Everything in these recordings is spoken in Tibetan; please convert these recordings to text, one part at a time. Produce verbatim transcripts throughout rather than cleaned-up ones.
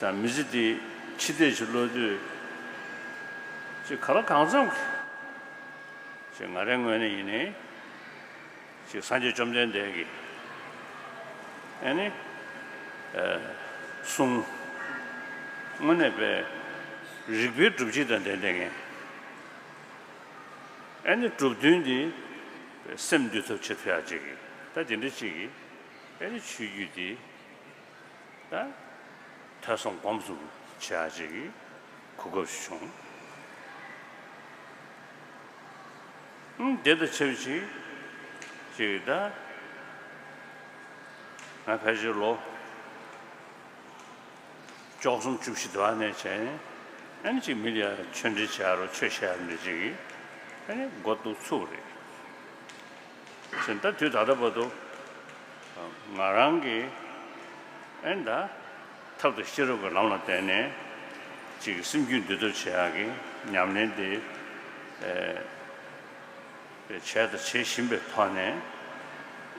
ད་མི་ཚེ་འདི་ཕྱི་བལྟས་ཤིག་ཀློག་དུས་ཅིག་ག་ལ་གང་འཚམ་གྱི་ཅིག་ང་རའི་ངོས་ནས་ཡིན་ནའི་ཅིག་སངས་རྒྱས་བཅོམ་ལྡན་འདས་ཀྱི་ཨ་ནི་གསུང་དངོས་གནས་པའི་རིགས་པའི་སྒྲུབ་བྱེད་དང་ལྡན་ལྡན་ངེས། ཨ་ནི་སྒྲུབ་དོན་འདི་སེམས་འདུལ་ཐབས་བྱེད་ཐུབ་ཡག་ཅིག་གི་ད་དེ་འདྲ་ཅིག་གི་ཨ་ནི་ཆོས་བརྒྱུད་འདི་ད་ཐོས་བསམ་སྒོམ་གསུམ་བྱེད་ཡག་ཅིག་གི་གོ་སྐབས་ཤིག་བྱུང་། ཨང་དེ་དང་ཆབས་ཅིག་ཅིག་ད་ང་ཕལ་ཆེར་ལོ་བཅུ་གསུམ་བཅུ་བཞི་དུ་བ་ནས་བྱས་ཨ་ནི་ཅིག་མི་ལ་ཡ་ཆོས་འབྲེལ་བྱེད་ཡ་རོགས་ཆོས་བཤད་ཡ་འདི་ཅིག་གི་ཨ་ནི་མགོ་གཏུག་ཚུགས་རེད། ཟེར་ད་དུས་ད་ལྟ་བར་དུ་ང་རང་གིས་ཨེ་ད་ཐབས་དང་ཤེས་རབ་ཀྱི་ལམ་ལ་བརྟེན་ནས་ཅིག་སེམས་རྒྱུད་འདུལ་ཐབས་བྱེད་ཡག་གི་ཉམས་ལེན་དེ་བྱས་དང་བྱེད་བཞིན་པའི་ཐོག་ནས་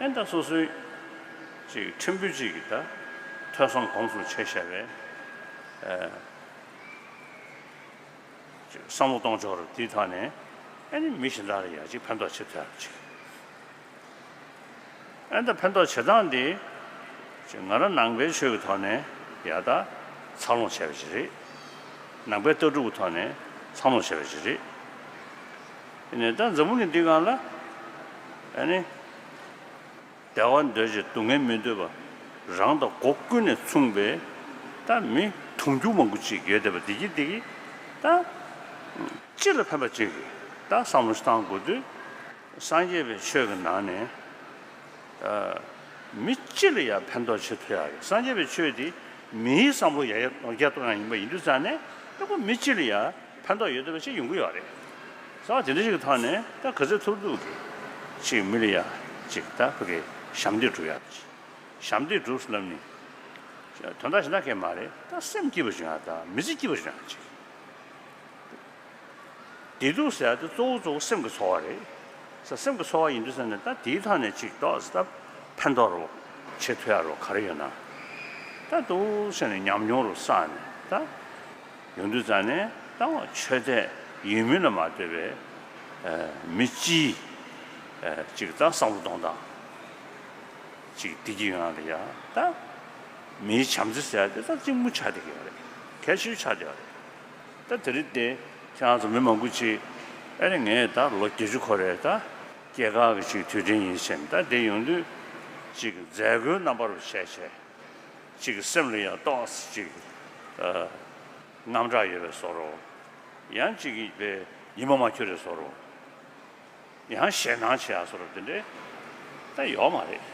ཨེ་ད་སོ་སོའི་ཅིག་ཕྲན་བུ་ཅིག་གི་ད་ཐོས་བསམ་སྒོམ་གསུམ་བྱས་བཞག་པའི་བསམ་བློ་གཏོང་ཕྱོགས་རུ་དེའི་ཐོག་ནས་ཨ་ནི་མི་གཞན་དག་ལ་ཡང་ཅིག་ཕན་ཐོགས་བྱེད་ཐུབ་ཡག་ཅིག་ཨ་ནི་ད་ཕན་ཐོགས་བྱེད་སྟངས་འདི་ཅིག་ང་རང་ནང་པའི་ཆོས་ཀྱི་ཐོག་ནས་ཡག་ད་འཚར་ལོངས་བྱས་པ་ཞིག་རེད། ནང་པའི་ལྟ་གྲུབ་ཀྱི་ཐོག་ནས་འཚར་ལོངས་བྱས་པ་ཞིག་རེད། ཡིན་ནའི་ད་འཛམ་བུ་གླིང་འདི་སྒང་ལ་ཨ་ནི། བདེ་བ་འདོད་ཅིང་སྡུག་བསྔལ་མི་འདོད་པ། རང་དང་སྒོ་ཀུན་ནས་མཚུངས་པའི་ད་མི་དུང་ཕྱུར་མང་པོ་ཅིག་ཡོད་བསྡད་པ་འདི་གི་འདི་གི་ད་སྤྱི་ལ་ཕན་པ་ཅིག་གི་ད་བསམ་བློ་ཞིག་བཏང་དགོས་དུས་སངས་རྒྱས་པའི་ཆོས་ཀྱི་ནང་ནས་མི་སྤྱི་ལ་ཡང་ཕན་ཐོགས་བྱེད་ཐུབ་ཡག་གི་སངས་རྒྱས་པའི་ཆོས་འདི་མིའི་བསམ་བློ་ཡར་རྒྱས་གཏོང་ཡག་ཡིན་པ་ཡིན་དུས་ཙང་ནས་ད་ཁོ་མི་སྤྱི་ལ་ཡང་ཕན་ཐོགས་ཡོད་བསྡད་པ་ཞིག་ཡོང་གི་ཡོད་རེད། གསར་བ་དེ་འདྲ་ཞིག་གི་ཐོག་ནས་ད་ག་ཚོད་ཐུབ་ཐུབ་ཀྱིས་ཅིག་མི་ལ་ཡ་ཅིག་ད་ཕ་གི་ཞབས་འདེགས་སྒྲུབ་ཡག་ཅིག་ཞབས་འདེགས་སྒྲུབ་ཟེར་ལབ་ནི་དོན་དག་གཞན་དག་གས་མ་རེད། ད་སེམས་སྐྱིད་པ་བྱུང་ཡག་དང་མི་ཚེ་སྐྱིད་པ་བྱུང་ཡག་ཅིག་བདེ་སྡུག་ཟེར་ཡག་དེ་གཙོ་བོ་གཙོ་བོ་སེམས་ཀྱི་ཚོར་བ་རེད། ས་སེམས་ཀྱི་ཚོར་བ་ཡིན་དུས་ཙང་ནས་ད་དེའི་ཐོག་ནས་ཅིག་ཏོག་ཙམ་ད་ཕན་ཐོགས་རོགས་བྱེད་ཐུབ་ཡག་རོགས་ག་རེ་ཡོད་ན་ད་འདུག་ཟེར་ནས་ཉམས་མྱོང་རོགས་བསགས་ནས་ད། ཡོང་དུས་ཙང་ནས་ད་ཆོས་དད་ཡིན་མིན་ལ་མ་ལྟོས་པའི་མི་སྤྱིའི་ཅིག་ད་བསམ་བློ་གཏོང་སྟངས་ཅིག་བདེ་སྐྱིད་ཡོང་ཡག་ལ་ཡ་ད་མིའི་བྱམས་བརྩེ་ཟེར་ཡག་དེ་ད་གཅིག་མུ་ཆགས་བསྡད་ཀྱི་ཡོད་རེད། གལ་ཆེ་ཤོས་ཆགས་བསྡད་ཡོད་རེད། ད་དེ་རིང་དེ་ཁྱེད་རང་ཚོ་མི་མང་པོ་ཅིག་ཨ་ནི་ངས་ད་ལོ་བརྒྱད་ཅུ་འཁོར་རེད། ད་སྐྱེས་སྐར་གྱི་ཅིག་དུས་དྲན་ཡིན་ཟེར་ནས་ད་དེ་ཡོང་དུས་ཅིག་མཛད་སྒོའི་རྣམ་པ་རུ་བྱས་བྱས། ཅིག་གི་སེམས་ལ་ཡང་ཏོག་ཙམ་ཅིག་ཨ་དངངས་སྐྲག་ཡོད་པའི་བཟོ་འདྲ། ཡང་ཅིག་གི་པའི་ཉི་མ་མ་འཁྱོལ་བའི་བཟོ་འདྲ། ཡང་ཞེད་སྣང་བྱེད་ཡག་བཟོ་འདྲ་དེ་འདྲའི་ད་ཡོད་མ་རེད།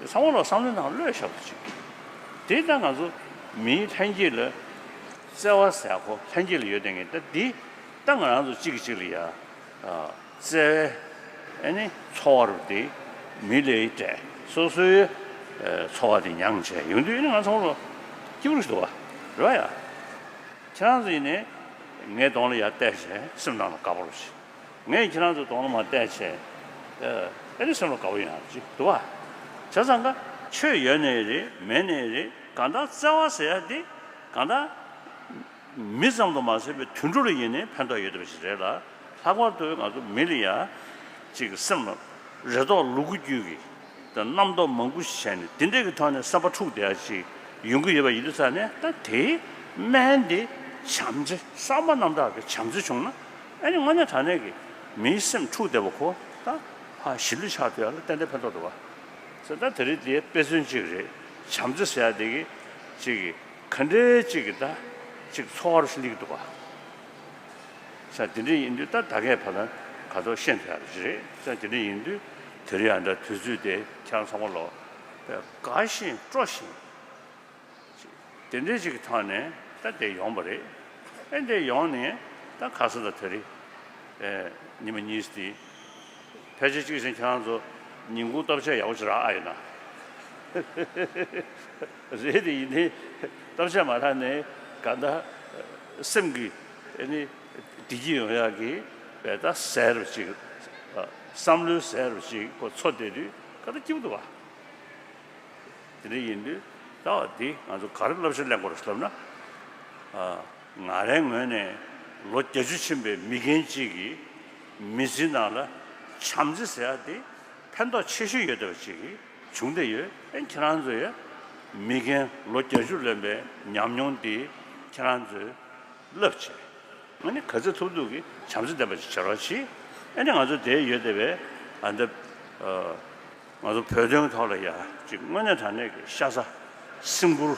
ཚང་མ་ལ་བསམ་བློའི་ནང་བློས་བཞག་པ་ཅིག་དེ་ད་ང་ཚོ་མིའི་ལྷན་སྐྱེས་ལ་བརྩེ་བ་ཟེར་ཡག་ཁོ་ལྷན་སྐྱེས་ལ་ཡོད་དེ་ངས་ད་འདི་ད་ང་རང་ཚོ་གཅིག་གིས་གཅིག་ལ་ཡ། བརྩེ་བའི་ཨ་ནི་ཚོར་བ་དེ་མི་ལས་སྤྲད་སོ་སོའི་ཚོར་བ་དེ་མྱངས་བྱས་ཡོང་དུས་ཨ་ནི་ང་ཚོ་ལ་སྐྱིད་པོ་ཞིག་འདུག་བ་རེད་བ་ཡ། ཁྱེད་རང་ཚོ་ཡིན་ནའི་ངའི་གདོང་ལ་ཡར་བལྟས་བྱས་སེམས་ནང་ལ་དགའ་པོ་རེད། ངས་ཁྱེད་རང་ཚོའི་གདོང་ལ་མར་བལྟས་བྱས་ཨ་ནི་སེམས་ལ་དགའ་པོ་ཡོང་ཡག་ཅིག་འདུག་བ། བྱས་ཙང་ཀ་ཆོས་ཡོད་ནའི་རེད་མེད་ནའི་རེད་གང་ལྟར་བརྩེ་བ་ཟེར་ཡག་དེ་གང་ལྟར། མི་ཙམ་དུ་མ་ཟད་པའི་དུད་འགྲོ་ལ་ཡིན་ནའི་ཕན་ཐོགས་ཡོད་བསྡད་པ་ཞིག་རེད་ལ། ལྷག་པར་དུ་ང་ཚོ་མི་ལ་ཡ་གཅིག་གི་སེམས་ལ་རེ་དོགས་ལུ་གུ་རྒྱུད་ཀྱི་དང་རྣམ་རྟོག་མང་པོ་ཞིག་བྱས་ནས་དེ་འདྲས་ཀྱི་ཐོག་ནས་བསམ་པ་འཁྲུགས་བསྡད་ཡ་ཅིག་ཡོང་གི་ཡོད་པ་ཡིན་དུས་ཙང་ནས་ད་དེའི་སྨན་དེ་བྱམས་བརྩེ་བསམ་པ་རྣམ་དག་གི་བྱམས་བརྩེ་བྱུང་ན་ཨ་ནི་དངོས་གནས་དྲང་གནས་ཀྱི་མིའི་སེམས་འཁྲུགས་བསྡད་པ་ཁོ་ད་ཕར་ཞི་ལྷོད་ཆགས་ཐུབ་ཡ་ལ་ཏན་ཏན་ཕན་ཐོགས་འདུག་བ། ཟེར་ད་དེ་རིང་དེའི་དཔེ་མཚོན་གཅིག་རེད། བྱམས་བརྩེ་ཟེར་ཡ་དེ་གི་གཅིག་གི་ག་འདྲའི་གཅིག་གི་ད་གཅིག་འཚོ་བ་རུ་སླེབས་ཀྱི་འདུག་བ། ཟེར་དེ་འདྲ་ཡིན་དུས་ད་ད་གས་ཕ་ལ་ག་ཐོག་ཤེས་ཐུབ་ཡ་རེད། ཟེར་དེ་འདྲ་ཡིན་དུས་དེ་རིང་ཡང་འདྲ་དུས་ཚོད་དེ་ཁྱེད་རང་ཚང་མ་ལོ་དགའ་བཞིན་སྤྲོ་བཞིན་དེ་འདྲའི་ཅིག་གི་ཐོག་ནས་ད་དེ་ཡོང་བ་རེད། ཨེ་འདྲ་ཡོང་ནས་ད་ཁ་ས་ད་དེ་རིང་ཨེ་ཉི་མ་གཉིས་དེ། ཕལ་ཆེར་གཅིག་བྱས་ཁྱེད་རང་ཚོ་ཉིན་གུང་བརྟག་དཔྱད་ཡག་པོ་ཅིག་རག་ཨ་ཡོད་ན། རེད་དེ་ཡིན་ནའི་བརྟག་དཔྱད་མ་རག་ནའི་ག་ད་སེམས་ཀྱི་ཨ་ནི་བདེ་སྐྱིད་ཡོང་ཡག་གི་བས་ད་ཟེར་བ་ཅིག་བསམ་བློའི་ཟེར་བ་ཅིག་ཁོ་ཚོ་བསྡད་དུས་ག་ད་སྐྱིད་པོ་འདུག་བ། དེ་འདྲ་ཡིན་དུས་ ད་འདི་ང་ཚོ་ག་རེ་བསླབ་བྱ་ལེན་དགོས་རེད་ལབ་ན། ཨ། ང་རའི་ངོས་ནས་ལོ་བརྒྱད་ཅུ་ཕྱིན་པའི་མི་རྒན་གཅིག་གིས་མི་ཚེའི་ནང་ལ་བྱམས་བརྩེ་ཟེར་ཡ་དེ་ཕན་ཐོགས་ཆེ་ཤོས་ཡོད་བསྡད་པ་ཅིག་བྱུང་བསྡད་ཡོད། ཨེ་ཁྱེད་རང་ཚོ་ཡ་མི་རྒན་ལོ་བརྒྱད་ཅུ་ལོན་པའི་ཉམས་མྱོང་དེ་ཁྱེད་རང་ཚོས་བསླབ་བྱས། ཨ་ནི་ག་ཚོད་ཐུབ་ཐུབ་ཀྱིས་བྱམས་བརྩེ་ལྡན་པ་ཞིག་བྱེད་རོགས་གྱིས། ཨ་ནི་ང་ཚོ་དེ་ཡོད་བསྡད་པའི་ཨ་འདི། ཨ། ང་ཚོ་བོད་དོན་ཐོག་ལ་ཡ་ཅིག་དངོས་གནས་དྲང་གནས་ཀྱི་ཤ་ཚ་སེམས་ཁུར།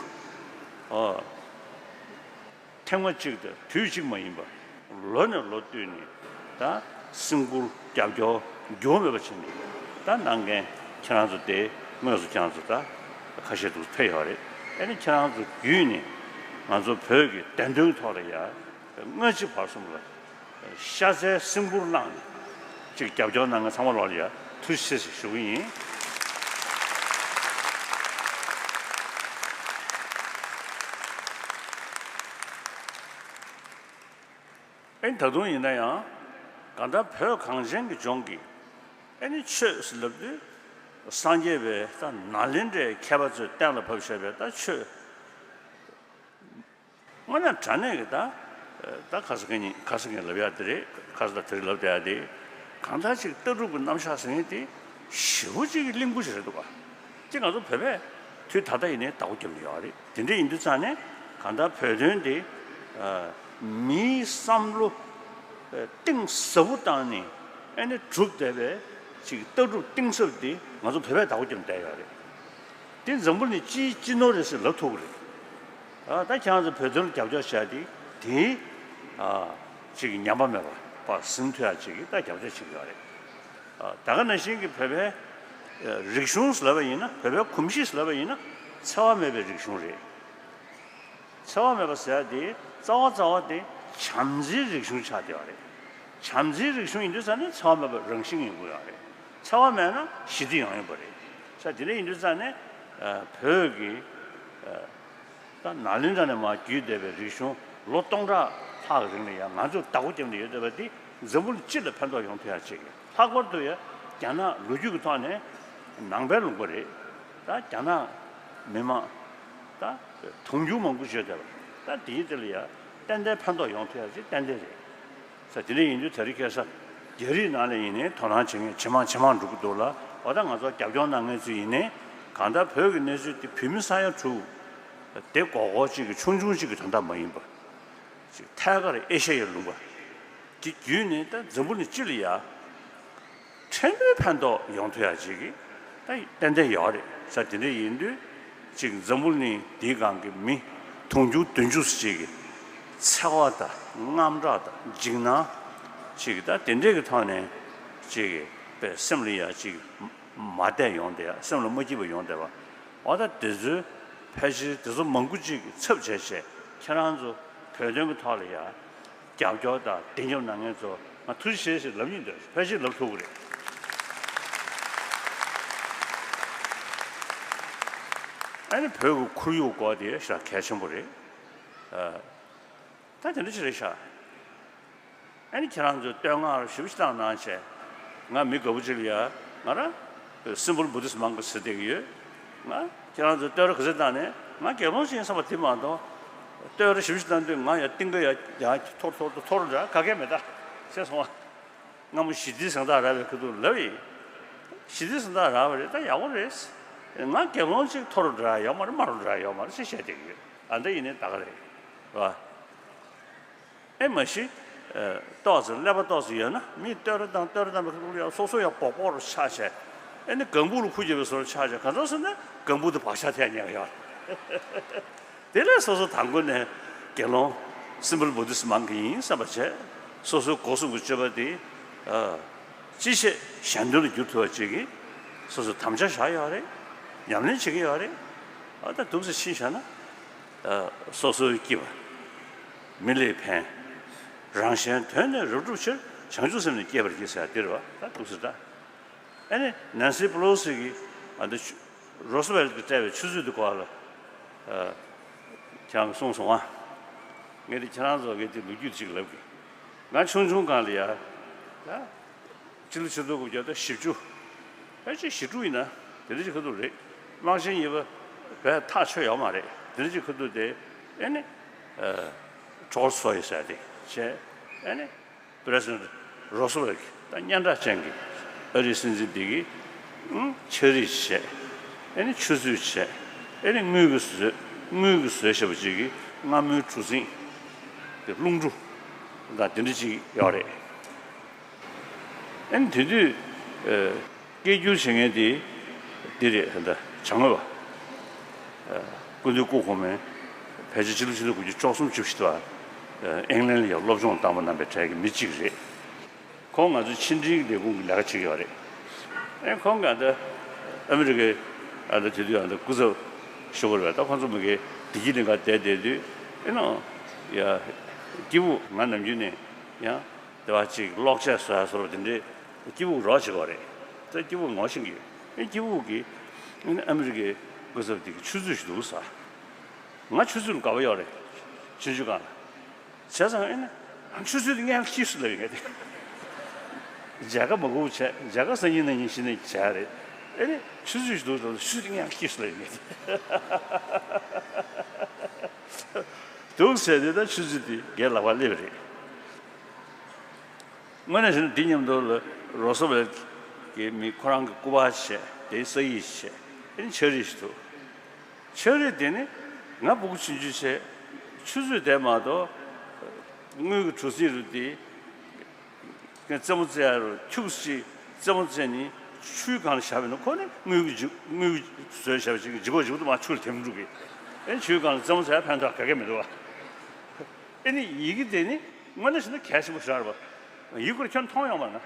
ཨ། ཐེངས་མ་གཅིག་དང་དུས་གཅིག་མ་ཡིན་པ་ལོ་ནས་ལོ་བསྟུད་ནས་ད་སེམས་ཁུར་རྒྱབ་སྐྱོར་འགྱུར་བ་མེད་པ་བྱས་ནས་ད་གནང་མཁན་ཁྱེད་རང་ཚོ་དེ་དངོས་སུ་ཁྱེད་རང་ཚོ་ད་ཁ་ཤས་འདུག་ཕེབས་ཡོད་རེད། ཨ་ནི་ཁྱེད་རང་ཚོ་བརྒྱུད་ནས་ང་ཚོ་བོད་ཀྱི་བདེན་དོན་ཐོག་ལ་ཡ་སྔ་ཕྱི་བར་གསུམ་ལ་ཤ་ཚའི་སེམས་ཁུར་གནང་ནས་ཅིག་རྒྱབ་སྐྱོར་གནང་མཁན་ཚང་མ་ལོག་ལ་ཡ་ཐུགས་རྗེ་ཆེ་ཞེས་ཞུ་གི་ཡིན། ཨེ་ད་དུང་ཡིན་ན་ཡང་གང་ལྟར་བོད་གངས་ཅན་གྱི་ལྗོངས་ཀྱི་ཨེ་ནི་ཆོས་ཟེར་ལབ་དུས་སངས་རྒྱས་པའི་ད་ནཱ་ལེནྡྲའི་མཁས་པ་ཚོས་གཏན་ལ་ཕབ་བཞག་པའི་ད་ཆོས། དངོས་གནས་དྲང་གནས་ཀྱི་ད། ད་ཁ་སང་ངས་ཁ་སང་ངས་ལབ་ཡ་དེ་རེད། ཁ་སང་དང་དེ་རིང་ལབ་བསྡད་ཡ་དེ། གང་ལྟར་ཅིག་ལྟ་གྲུབ་ཀྱི་རྣམ་གཞག་ཟེར་མཁན་དེ་ཞེ་པོ་ཅིག་གི་གླེང་བུ་ཞིག་རེད་འདུག་ག་དེ་ང་ཚོ་བོད་པས་དུས་ད་ལྟ་ཡིན་ནའི་བདག་པོ་རྒྱབ་ནས་ཡོད་རེད། དེ་འདྲ་ཡིན་དུས་ཙང་ནས་གང་ལྟར་བོད་དོན་དེ་མིའི་བསམ་བློ་གཏིང་ཟབ་པོ་བཏང་ནས་ཨ་ནི་གྲུབ་བསྡད་པའི་ཅིག་ལྟ་གྲུབ་གཏིང་ཟབ་དེ་ང་ཚོ་བོད་པས་བདག་པོ་རྒྱབ་ནས་བསྡད་ཡོད་རེད། དེ་འཛམ་བུ་གླིང་སྤྱིའི་སྤྱི་ནོར་རེད་ཟེར་ལབ་ཐུབ་ཀྱི་རེད། ཨ། ད་ཁྱེད་རང་ཚོ་བོད་དོན་ལ་རྒྱབ་སྐྱོར་བྱས་ཏེ་དེའི་ཨ་ཅིག་ཉམས་པ་མེད་པ་ཟིན་ཐུབ་ཡ་ཅིག་གི་ད་རྒྱབ་སྐྱོར་བྱེད་ཀྱི་ཡོད་རེད། ཨ། ད་ག་ནང་བཞིན་གྱི་བོད་པའི་ཨ་རིག་གཞུང་ཟེར་ལབ་པ་ཡིན་ན། བོད་པའི་གོམས་གཤིས་ཟེར་ལབ་པ་ཡིན་ན་འཚེ་བ་མེད་པའི་རིག་གཞུང་རེད། འཚེ་བ་མེད་པ་ཟེར་ཡ་དེ་རྩ་བ་རྩ་བ་དེ་བྱམས་བརྩེའི་རིག་གཞུང་ཆགས་བསྡད་ཡོད་རེད། བྱམས་བརྩེའི་རིག་གཞུང་ཡིན་དུས་ཙང་ནས་འཚེ་བ་མེད་པ་རང་བཞིན་ཡོང་གི་ཡོད་རེད། འཚེ་བ་མེད་ན་ཞི་བདེ་ཡོང་ཡོད་པ་རེད། ས་དེ་འདྲ་ཡིན་དུས་ཙང་ནས་ཨ་བོད་ཀྱི་ཨ་ད་ནཱ་ལེནྡྲ་ནས་མར་བརྒྱུད་བསྡད་པའི་རིག་གཞུང་ལོ་སྟོང་ཕྲག་ལྷག་གི་རིང་ལ་ཡང་ང་ཚོས་བདག་པོ་བརྒྱབ་ནས་ཡོད་བསྡད་པ་འདི་འཛམ་བུ་གླིང་སྤྱི་ལ་ཕན་ཐོགས་ཡོང་ཐུབ་ཡ་ཅིག་ཡིན། ལྷག་པར་དུ་ཡང་རྒྱ་ནག་ལོ་རྒྱུས་ཀྱི་ཐོག་ནས་ནང་པའི་ལུང་པ་རེད། ད་རྒྱ་ནག་མི་མང་ད་དུང་ཕྱུར་མང་པོ་བརྗོད་བསྡད་པ་ད་དེའི་དེ་ལ་ཡང་ཏན་ཏན་ཕན་ཐོགས་ཡོང་ཐུབ་ཡ་ཅིག་ཏན་ཏན་རེད། ས་དེ་འདྲ་ཡིན་དུས་དེ་རིང་ཁ་སང་རྒྱ་རིགས་ནང་ལ་ཡིན་ནའི་དོ་སྣང་བྱེད་མཁན་ཇེ་མང་ཇེ་མང་འགྲོ་གི་འདུག་ལ། འོ་ད་ང་ཚོ་རྒྱབ་སྐྱོར་གནང་མཁན་ཚོ་ཡིན་ནའི་གང་ལྟར་བོད་ཀྱི་གནས་ཚུལ་དེ་བོད་མི་ས་ཡ་དྲུག་དེ་མགོ་སྐོར་གཅིག་གི་ཆུང་ཆུང་གཅིག་གི་དོན་དག་མ་ཡིན་པ། ཅིག་ཐད་ཀར་ཨེ་ཤ་ཡའི་ལུང་པ་དེ་བརྒྱུད་ནས་ད་འཛམ་བུ་གླིང་སྤྱི་ལ་ཡ་ཕྲན་བུའི་ཕན་ཐོགས་ཡོང་ཐུབ་ཡ་ཅིག་གི་ད་ཏན་ཏན་ཡོད་རེད། ས་དེ་འདྲ་ཡིན་དུས་ཅིག་འཛམ་བུ་གླིང་འདིའི་སྒང་གི་མི་དུང་ཕྱུར་བདུན་ཅུ་ཅིག་གི་འཚེ་བ་དང་དངངས་སྐྲག་དང་འཇིགས་སྣང་ཅིག་གི་ད་དེ་འདྲས་ཀྱི་ཐོག་ནས་ཅིག་གི་པའི་སེམས་ལ་ཡ་ཅིག་མ་བདེ་ཡོང་བསྡད་ཡ། སེམས་ལ་མ་སྐྱིད་པ་ཡོང་བསྡད་པ། འོ་ད་དེ་ཚོའི་ཕལ་ཆེར་དེ་ཚོ་མང་པོ་ཅིག་གི་ཚབ་བྱས་བྱས་ཁྱེད་རང་ཚོ་བོད་དོན་གྱི་ཐོག་ལ་ཡ་རྒྱབ་སྐྱོར་དང་བདེན་རྒྱབ་གནང་མཁན་ཚོ་ང་ཐུགས་རྗེ་ཆེ་ཞེས་ལབ་སྙིང་འདོད། ཕལ་ཆེར་ལབ་ཐུབ་ཀྱི་རེད། ཨ་ནི་བོད་ཀྱི་ཁོར་ཡུག་སྐོར་དེ་ཞེ་དྲག་གལ་ཆེན་པོ་རེད། ཨ། ད་དེ་འདྲ་ཞིག་རེད་ཤག་ཨ་ནི་ཁྱེད་རང་ཚོས་བསྟོད་བསྔགས་ཞེ་པོ་ཅིག་བཏང་གནང་བྱས། ང་མི་དགའ་པོ་ཅིག་ལ་ཡ་ང་རང་Simple Buddhist Monk ཟེར་བསྡད་ཀྱི་ཡོད། ང་ཁྱེད་རང་ཚོས་བསྟོད་ར་ག་ཚོད་བཏང་ནས་ང་དགེ་སློང་ཞིག་ཡིན་བསམ་པ་དེ་མ་གཏོགས། བསྟོད་ར་ཞེ་པོ་ཅིག་བཏང་དུས་ང་ཡ་གཏིང་ག་ཡ་ཡ་འཐོར་འཐོར་འཐོར་འཐོར་འདྲ་ག་གེ་མེད་ད་ཟེར་སོང་བ། སྔ་མོ་ཞི་བདེའི་གཟེངས་རྟགས་རག་པའི་ཁ་ཐུག་ལབ་ཡིན། ཞི་བདེའི་གཟེངས་རྟགས་རག་པ་རེད། ད་ཡག་པོ་རེད། ང་དགེ་སློང་ཅིག་མཐོ་རུ་འགྲོ་ཡ་ཡོད་མ་རེད། དམའ་རུ་འགྲོ་ཡ་ཡོད་མ་རེད་ཅེས་བཤད་བསྡད་ཀྱི་ཡོད། ཨ། འདི་ཡིན་ནའི་ད་ག་རེད། རེད་པ། ཨེ་མ་གཞི། ཨ། ཏོག་ཙམ་ཀླད་པ་ཏོག་ཙམ་ཡོད་ན་མིས་བསྟོད་ར་བཏང་བསྟོད་ར་བཏང་པའི་ཁ་ཐུག་ལ་ཡ་སོ་སོ་ཡ་སྦོག་སྦོག་རུ་ཆགས་བྱས། ཨེ་ནི་ལྒང་བུ་ལ་ཁུར་བརྒྱབ་པའི་བཟོ་འདྲ་ཆགས་བྱས། གང་ལྟར་ཟེར་ན་ལྒང་བུ་དེ་བག་ཆགས་ཐེབས་ཉེན་ཁ་ཡོད་རེད། དེ་ལས་སོ་སོ་དང་པོ་ནས་དགེ་སློང་Simple Buddhist Monk ཡིན་བསམ་པ་བྱས། སོ་སོའི་སྒོ་གསུམ་གྱི་སྤྱོད་པ་དེ། ཨ། ཅི་བྱེད་གཞན་དོན་ལ་བསྒྱུར་ཐུབ་པ་ཅིག་གིས་སོ་སོས་དམ་བཅའ་བཞག་ཡོད་རེད། ཉམས་ལེན་བྱེད་ཀྱི་ཡོད་རེད། ཨ། ད་འདུག་སེ་ཕྱིན་བཞག་ན། ཨ། སོ་སོའི་སྐྱིད་པ། མི་ལ་ཕན། རང་གཞན་དོན་གཉིས་རབ་བསྒྲུབ་ཕྱིར། བྱང་ཆུབ་སེམས་ནི་བསྐྱེད་པར་བགྱི་ཟེར་ཡ་དེ་རེད་པ། ད་འདུག་སེ་ད། ཨ་ནི་ནན་སི་པེ་ལོ་སི་གིས་ཨ་འདི་ཆུ་རོ་སི་ཝེལ་གྱིས་སྤྲད་པའི་ཆུ་ཚོད་དེ་སྐོར་ལ། ཨ། ཁྱེད་རང་གིས་གསུངས་སོང་ཨ། ངས་དེ་ཁྱེད་རང་ཚོ་གིས་དེ་ལོ་རྒྱུས་ཅིག་ལབ་གི། ང་ཆུང་ཆུང་སྒང་ལ་ཡ། ད་སྤྱི་ལོ་ཆིག་སྟོང་དགུ་བརྒྱ་དང་བཞི་བཅུ། ཕལ་ཆེར་བཞི་དྲུག་ཡིན་ན་དེ་འདྲ་ཅིག་ཁ་ཐུག་རེད། དམག་ཆེན་གཉིས་པ་ བས་ཐག་ཆོད་ཡོད་མ་རེད། དེ་འདྲ་ཅིག་ཁ་ཐུག་དེ་ཨེ་ནི་ཊོལ་སི་ཊོའི་ཟེར་དེ་བྱས། ཨེ་ནི་པི་རེ་སི་ཌེན་ཊི་རོ་སི་ཝེལ་ད་སྙན་གྲགས་ཅན་གྱི་ཨ་རིའི་སྲིད་འཛིན་དེ་གིས་ཨང་ཕྱག་བྲིས་བྱས། ཨེ་ནི་ཆུ་མཛོད་བྱས། ཨེ་ནི་དངུལ་གྱི་མཛོད། དངུལ་གྱི་མཛོད་ཞེས་པ་ཅིག་གི་སྔ་མོའི་གྲུ་གཟིངས་དེ་རླུང་གྲུ་དང་དེ་འདྲ་ཅིག་ཡོད་རེད། ཨེ་ནི་དེ་དུས་ཨ་སྐད་སྒྱུར་བྱེད་མཁན་དེ་འདི་རེད། ད་བྱ་དངོས་པ་ཨ་སྐུ་མདུན་སྐུ་གོང་མའི་ཕལ་ཆེར་ཕྱི་ལོ་ཆིག་སྟོང་དགུ་བརྒྱ་བཅུ་གསུམ་བཅུ་བཞི་དུ་ཨ་ཨིང་ལན་ལ་ཡང་སློབ་སྦྱོང་བཏང་པ་རྣམ་པའི་གྲས་ཀྱི་མི་གཅིག་རེད། ཁོང་ང་ཚོའི་ཕྱི་འབྲེལ་ལས་ཁུངས་ཀྱི་ལས་ཀ་བྱེད་ཀྱི་ཡོད་རེད། ཨེ་ཁོང་གིས་ཨ་ད་ཨ་མི་རི་ཀའི་ཨ་ད་དེ་དུས་ཨ་ད་སྐུ་ཚབ་ཞུ་དགོས་རེད། ད་ཁོང་ཚོ་མི་གའི་བདེ་སྐྱིད་གླིང་ག་བསྡད་བསྡད་དུས་ཨེ་ནོ་ཡ་སྐྱིད་པོ་ང་ནམ་རྒྱུན་ནས་ཡང་དེ་བ་ཅིག་གློག་ཆས་བཟོ་ཡ་བཟོ་འདྲ་དེ་འདྲའི་སྐྱིད་པོ་རོགས་བྱེད་ཀྱི་ཡོད་རེད། ད་སྐྱིད་པོ་ངོ་ཤེས་ཀྱི་ཡོད། ཨེ་སྐྱིད་པོ་གིས་ཨ་མི་རི་ཀའི་སྐུ་ཚབ་དེ་གིས་ཆུ་མཛོད་ཞིག་འདུག་ཟེར། ང་ཆུ་མཛོད་ལ་དགའ་པོ་ཡོད་རེད། ཆུང་ཆུང་སྒང་ལ། བྱས་ཙང་ཨེ་ནི་ཆུ་མཛོད་དེ་ངས་ཁྱེར་སོང་ལབ་ཡོང་གི་རེད། མཇལ་ཁ་མ་དགོས་བྱས། མཇལ་ཁ་སང་ཉིན་གནངས་ཉིན་གཞི་ནས་བྱས་རེད། ཨེ་ནི་ཆུ་མཛོད་ཞིག་འདུག་ཟེར། ཆུ་མཛོད་དེ་ངས་ཁྱེར་སོང་ལབ་ཡོང་གི་རེད། འདུག་ཟེར་དེ། ད་ཆུ་མཛོད་དེ་ངའི་ལག་པར་སླེབས་པ་རེད། དངོས་གནས་བྱས་ན་འདི་མཉམ་དུ་ལ་རོ་སི་ཝེལ་གྱི་མི་ཁོ་རང་གི་སྐུ་པར་བྱས། དེའི་ས་ཡིག་བྱས། ཨེ་ནི་ཕྱག་བྲིས་ཞིག་འདུག། ཕྱག་བྲིས་དེ་ནི་ང་སྤུ་གུ་ཆུང་ཆུང་བྱས། ཆུ་མཛོད་དེ་མ་གཏོགས་དངུལ་གྱི་གྲུ་གཟིངས་རུ་དེ་རྩེད་མོ་རྩེ་ཡ་རུ་ཁྱུག་ཅིག་རྩེད་མོ་རྩེ་ནི་ཆུའི་སྒང་ལ་བཞག་པ་ཡིན་ན་ཁོ་ནི་དངུལ་གྱི་དངུལ་གྱི་བཟོས་བཞག་པ་ཅིག་ལྗིད་ཁོག་ལྗིད་ཁོག་ཏུ་མར་ཆུ་ལ་འཐིམ་འགྲོ་གི། ཨེ་ཆུའི་སྒང་ལ་རྩེད་མོ་རྩེ་ཡ་ཕན་ཐོགས་ག་གེ་མི་འདུག་བ། ཨེ་ནི་ཡི་གེ་དེ་ནི་དངོས་གནས་བྱས་ན་གལ་ཆེན་པོ་ཞིག་རེད་པ། ཡི་གེ་ཁོ་རང་ཁྱོན་མཐོང་ཡོང་བ་ན།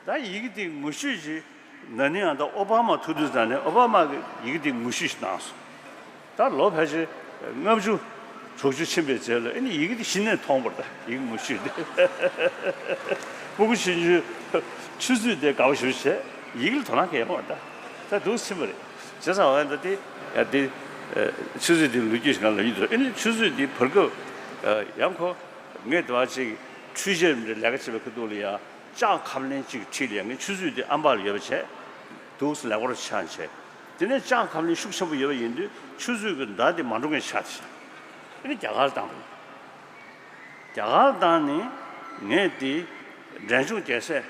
ད་ཡི་གེ་དེ་ངོ་བཤུས་ཅིག་ན་ནིང་ཨ་ད་ཨོ་བྷ་མ་ཐུག་དུས་ཙང་ནས་ཨོ་བྷ་མ་གི་ཡི་གེ་དེ་ངོ་བཤུས་ཤིག་གནང་སོང་། ད་ལོ་ཕལ་ཆེར་ལྔ་བཅུ་དྲུག་ཅུ་ཕྱིན་པའི་རྗེས་ལ་ཨེ་ནི་ཡི་གེ་དེ་གཞི་ནས་མཐོང་བ་རེད། ད་ཡི་གེ་ངོ་བཤུས་དེ། སྤུ་གུ་ཆུང་ཆུང་ཆུ་མཛོད་དེ་དགའ་པོ་ཞེ་པོ་བྱས། ཡི་གེ་ལ་དོ་སྣང་གང་ཡང་མ་བྱས། ད་འདུག་ཕྱིན་པ་རེད། བྱས་ཙང་ཨ་ད་དེ་ཡ་དེ་ཆུ་མཛོད་དེ་ལོ་རྒྱུས་ཤིག་ང་ལབ་ཀྱི་འདུག། ཨེ་ནི་ཆུ་མཛོད་དེ་བར་སྐབས་ཡང་ཁོ་ངས་དེ་བ་ཅིག་འཕྲུལ་ཆས་འདྲ་ལས་ཀ་བྱེད་པའི་ཁ་ཐུག་ལ་ཡ་ལྕགས་ཁབ་ལེན་གཅིག་ཁྲིད་ལ་ཡ། ངས་ཆུ་མཛོད་དེ་ཨམ་བག་ལ་ཡོད་པ་བྱས། འདུག་སེ་ལེགས་པོ་ཆགས་བྱས། དེ་ནས་ལྕགས་ཁབ་ལེན་ཤུགས་ཆེན་པོ་ཡོད་པ་ཡིན་དུས་ཆུ་མཛོད་ཀྱི་མདའ་དེ་མ་འགྲོ་མཁན་ཆགས་བྱས། ཨེ་ནི་རྒྱ་གར་ལ་བཏང་བ་རེད། རྒྱ་གར་ལ་བཏང་ནས་ངས་དེ་འབྲས་ལྗོངས་རྒྱལ་སྲས་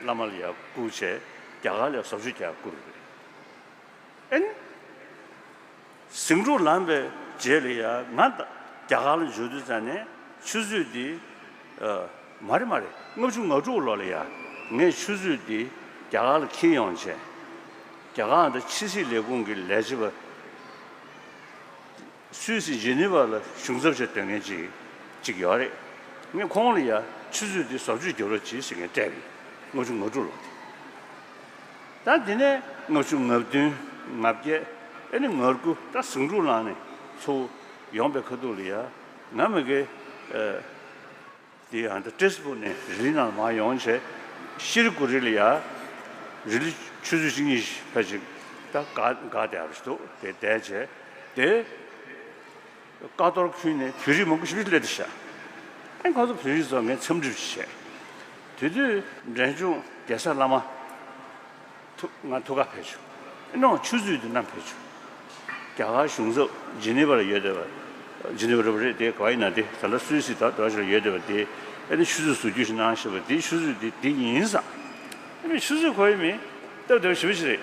བླ་མ་ལ་ཡ་བསྐུར་བྱས། རྒྱ་གར་ལ་ཡ་བཟོ་བཅོས་རྒྱག་བསྐུར་བ་རེད། ཨེ་ནི། ཟིང་འཁྲུག་ལངས་པའི་རྗེས་ལ་ཡ་ང་ད་རྒྱ་གར་ལ་འབྱོར་དུས་ཙང་ནས་ཆུ་མཛོད་འདི། ཨ། མ་རེད་མ་རེད། ལྔ་བཅུ་ང་དྲུག་ལོ་ལ་ཡ་ངས་ཆུ་མཛོད་འདི་རྒྱ་གར་ལ་འཁྱེར་ཡོང་བྱས། རྒྱ་གར་ད་ཕྱི་སྲིད་ལས་ཁུངས་ཀྱི་ལས་བྱེད་པ། སུད་སི་ཇི་ནི་ཝ་ལ་གཞུང་ཚབ་བྱས་སྡོད་མཁན་ཅིག་ཅིག་ཡོད་རེད། ངས་ཁོང་ལ་ཡ་ཆུ་མཛོད་འདི་བཟོ་བཅོས་རྒྱག་རོགས་གྱིས་ཟེར་ངས་སྤྲད་པ་ཡིན། ལྔ་བཅུ་ང་དྲུག་ལོ་དེ། ད་དེ་ནས་ལྔ་བཅུ་ང་བདུན། ང་བརྒྱད། ཨེ་ནི་ང་དགུ། ད་ཟིང་འཁྲུག་ལངས་ནས་ཚུར་ཡོང་པའི་ཁ་ཐུག་ལ་ཡ་ང་མི་དགེ། ཨ། དེ་ཡང་ད་ཏྲེས་པུར་ནས་རི་ལི་ནང་མར་ཡོང་བྱས། ཤི་ལི་གུ་རི་ལ་ཡ་རི་ལི་ཆུ་ཚོད་གཅིག་གཉིས་ཕལ་ཆེར་ད་འགག་འགག་བསྡད་པ་ཞིག་འདུག། དེ་བསྡད་བྱས། དེ། ཀ་ཏོར་ཁུལ་ནས་བོད་རིགས་མང་པོ་ཞིག་སླེབས་བསྡད་ཤག། ཨ་ནི་ཁོང་ཚོ་བོད་རིགས་ཚོ་ངས་འཚམས་འདྲི་བྱས། དེ་དུས་འབྲས་ལྗོངས་རྒྱལ་ས་བླ་མ་ཐུག་ང་ཐུག་ག་ཕེབས་བྱུང་། ཨེ་ནོ་ཆུ་མཛོད་དུ་བསྣམས་ཕེབས་བྱུང་། རྒྱ་གར་གཞུང་ཚབ་ཇི་ནི་ཝ་ལ་ཡོད་བསྡད་པ། ཇི་ནི་ཝ་རེད་པ་རེད། དེ་ག་བ་ཡིན་ན་དེ་ད་ལྟ་སུད་སི་ད་དོ་ཞིག་ལ་ཡོད་བསྡད་པ་དེ། ཨེ་ནི་ཆུ་མཛོད་བཟོ་རྒྱུ་ཞིག་གནང་ཞེས་པ་དེ་ཆུ་མཛོད་དེ་དེ་ཡིན་བསམ། ཨེ་ནི་ཆུ་མཛོད་ཁོ་ཡི་མིན། སྟབས་བདེ་པོ་ཞེ་པོ་ཅིག་རེད།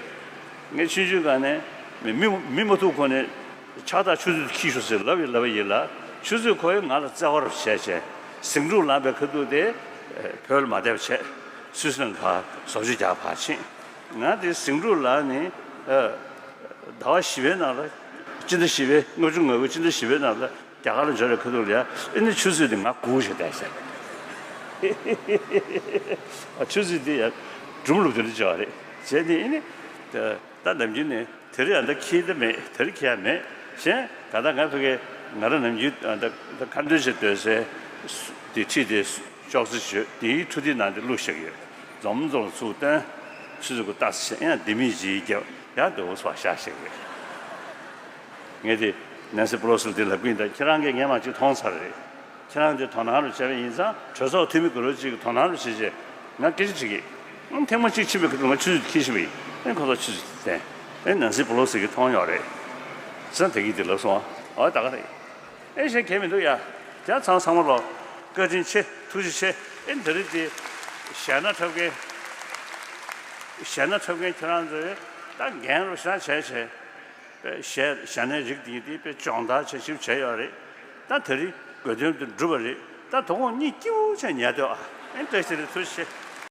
ངས་ཆུང་ཆུང་སྒང་ནས་མི་མི་མི་མ་ཐུག་གོང་ནས་ཕྱག་རྟགས་ཆུ་མཛོད་དུ་འཁྱེར་ཤོག་ཟེར་ལབ་ཡིན་ལབ་པ་ཡིན་ལ། ཆུ་མཛོད་ཁོ་ཡིས་ང་ལ་བརྩེ་བ་རུ་བྱས་བྱས། ཟིང་འཁྲུག་ལངས་པའི་ཁ་ཐུག་དེ་བོད་ལ་མ་བསྡད་པ་བྱས། སུད་སི་ནང་ཕར་བཟོ་བཅོས་རྒྱག་ཕར་ཕྱིན། ང་དེ་ཟིང་འཁྲུག་ལངས་ནས་ཟླ་བ་བཞི་པའི་ནང་ལ། སྤྱི་ཟླ་བཞི་པའི་ལྔ་བཅུ་ང་དགུ་སྤྱི་ཟླ་བཞི་པའི་ནང་ལ་རྒྱ་གར་ལ་འབྱོར་བའི་ཁ་ཐུག་ལ་ཡ། ཨེ་ནི་ཆུ་མཛོད་དེ་ང་སྒུག་བྱས་བསྡད་ཟེར། ཨ། ཆུ་མཛོད་དེ་ཡ་སྒྲུང་ལུགས་དེ་འདྲ་བྱས་པ་རེད། བྱས་ནས་ཨེ་ནི། ད་ནམ་རྒྱུན་ནས་དེ་རིང་ཡང་ད་འཁྱེར་ད་མེད། དེ་རིང་འཁྱེར་ཡ་མེད། གཞན་ག་ད་ང་ཕ་གི་ང་རང་ནམ་རྒྱུན་ད་ད་ཁ་འདོན་བྱེད་སྡོད་སའི་དེ་ཁྲིད་དེ་ཅོག་ཙེ་བྱོས་དེའི་འཕྲུལ་དེབ་ནང་དེ་བླུགས་བཞག་ཡོད། འཛོམས་འཛོམས་ཚུར་བཏོན། ཆུ་ཚོད་དགུ་ལྟ་ཟེར་ཡང་ལྡེ་མིག་ཅིག་བརྒྱབ་ཡང་དེ་འུ་ཚོ་བཞག་བཞག་ཡོད། ངས་དེ་ནན་སི་པོ་ལོ་སི་ལ་དེ་ལབ་གི་ཡིན། ད་ཁྱེད་རང་གིས་ངས་མ་གཅིག་མཐོང་ཚར་རེད། ཁྱེད་རང་དེ་དོ་སྣང་རུ་བྱས་པ་ཡིན་ཙང་གྲོས་ཚོགས་འཐུས་མི་དགུ་རོ་གཅིག་གི་དོ་སྣང་རུ་བྱེད་ཅེས་ང་སྐད་ཆ་དྲིས་ཀྱི། ཨང་། ཐེངས་མ་གཅིག་ཕྱིན་པའི་ཁ་ཐུག་ང་ཆུ་ཚོད་འཁྱེར་ཕྱིན་པ་ཡིན། ཨེ་ཁོ་ཚོ་ཆུ་ཚོད་བསྟན། ཨེ་ནན་སི་པོ་ལོ་སི་གིས་མཐོང་ཡོད་རེད། སེམས་དེ་གིས་དེ་ལབ་སོང་ཨ། ཨོ་ད་ག་རེད། ཨེ་གཞན་གལ་མི་འདུག་ཡ། དེ་ཚང་ཚང་མ་ལོ། བཀའ་དྲིན་ཆེ། ཐུགས་རྗེ་ཆེ། ཨེ་འདི་རེད་དེ། ཞལ་སྣ་འཁྲབ་མཁན། ཞལ་སྣ་འཁྲབ་མཁན་ཁྱེད་རང་ཚོས་ད་འགན་རུ་ཤ་བྱས་བྱས། པའི་ཞལ་ཞལ་སྣའི་རིགས་དེ་དེ་པའི་སྦྱོང་བརྡར་བྱས་ཞིབ་བྱས་ཡོད་རེད། ད་དེ་རིང་དགོས་དོན་དུ་འགྲུབ་པ་རེད། ད་དོ་དགོང་གཉིད་སྐྱིད་པོ་བྱས་ཉལ་སྡོད་ཨ། ཨེ་བཀྲ་ཤིས་བདེ་ལེགས། ཐུགས་རྗེ་ཆེ།